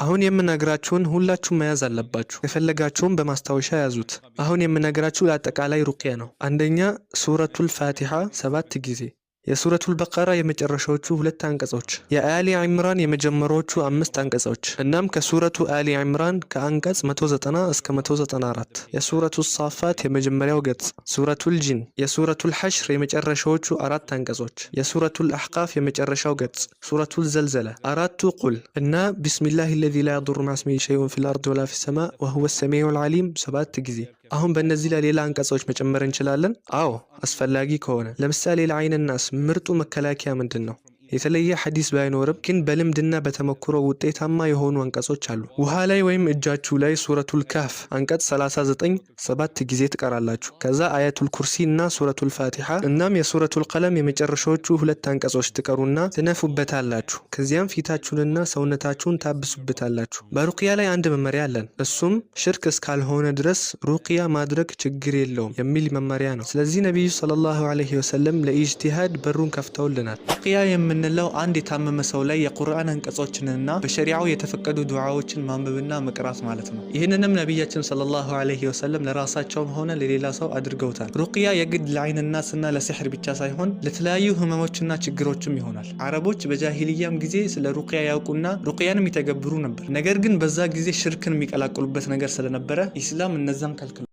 አሁን የምነግራችሁን ሁላችሁም መያዝ አለባችሁ። ከፈለጋችሁም በማስታወሻ ያዙት። አሁን የምነግራችሁ ለአጠቃላይ ሩቅያ ነው። አንደኛ፣ ሱረቱል ፋቲሓ ሰባት ጊዜ፣ የሱረቱል በቀራ የመጨረሻዎቹ ሁለት አንቀጾች፣ የአሊ ዕምራን የመጀመሪያዎቹ አምስት አንቀጾች፣ እናም ከሱረቱ አሊ ዕምራን ከአንቀጽ 190 እስከ 194፣ የሱረቱ ሳፋት የመጀመሪያው ገጽ፣ ሱረቱል ጂን፣ የሱረቱል ሐሽር የመጨረሻዎቹ አራት አንቀጾች፣ የሱረቱል አሕቃፍ የመጨረሻው ገጽ፣ ሱረቱል ዘልዘለ፣ አራቱ ቁል እና بسم الله الذي لا يضر مع اسمه شيء في الأرض ولا في السماء وهو السميع العليم ሰባት ጊዜ። አሁን በእነዚህ ላይ ሌላ አንቀጾች መጨመር እንችላለን? አዎ፣ አስፈላጊ ከሆነ። ለምሳሌ ለዓይን ናስ ምርጡ መከላከያ ምንድን ነው? የተለየ ሐዲስ ባይኖርም ግን በልምድና በተሞክሮ ውጤታማ የሆኑ አንቀጾች አሉ። ውሃ ላይ ወይም እጃችሁ ላይ ሱረቱል ካህፍ አንቀጽ 39 ሰባት ጊዜ ትቀራላችሁ። ከዛ አያቱል ኩርሲ እና ሱረቱል ፋቲሓ እናም የሱረቱል ቀለም የመጨረሻዎቹ ሁለት አንቀጾች ትቀሩና ትነፉበታላችሁ። ከዚያም ፊታችሁንና ሰውነታችሁን ታብሱበታላችሁ። በሩቅያ ላይ አንድ መመሪያ አለን። እሱም ሽርክ እስካልሆነ ድረስ ሩቅያ ማድረግ ችግር የለውም የሚል መመሪያ ነው። ስለዚህ ነቢዩ ሰለላሁ ዐለይሂ ወሰለም ለኢጅቲሃድ በሩን ከፍተውልናል። ሩቅያ የምንለው አንድ የታመመ ሰው ላይ የቁርአን አንቀጾችንና በሸሪዓው የተፈቀዱ ዱዓዎችን ማንበብና መቅራት ማለት ነው። ይህንንም ነቢያችን ሰለላሁ ዐለይሂ ወሰለም ለራሳቸውም ሆነ ለሌላ ሰው አድርገውታል። ሩቅያ የግድ ለዓይን ናስና ለሲሕር ብቻ ሳይሆን ለተለያዩ ህመሞችና ችግሮችም ይሆናል። አረቦች በጃሂልያም ጊዜ ስለ ሩቅያ ያውቁና ሩቅያንም ይተገብሩ ነበር። ነገር ግን በዛ ጊዜ ሽርክን የሚቀላቅሉበት ነገር ስለነበረ ኢስላም እነዛን ከልክሏል።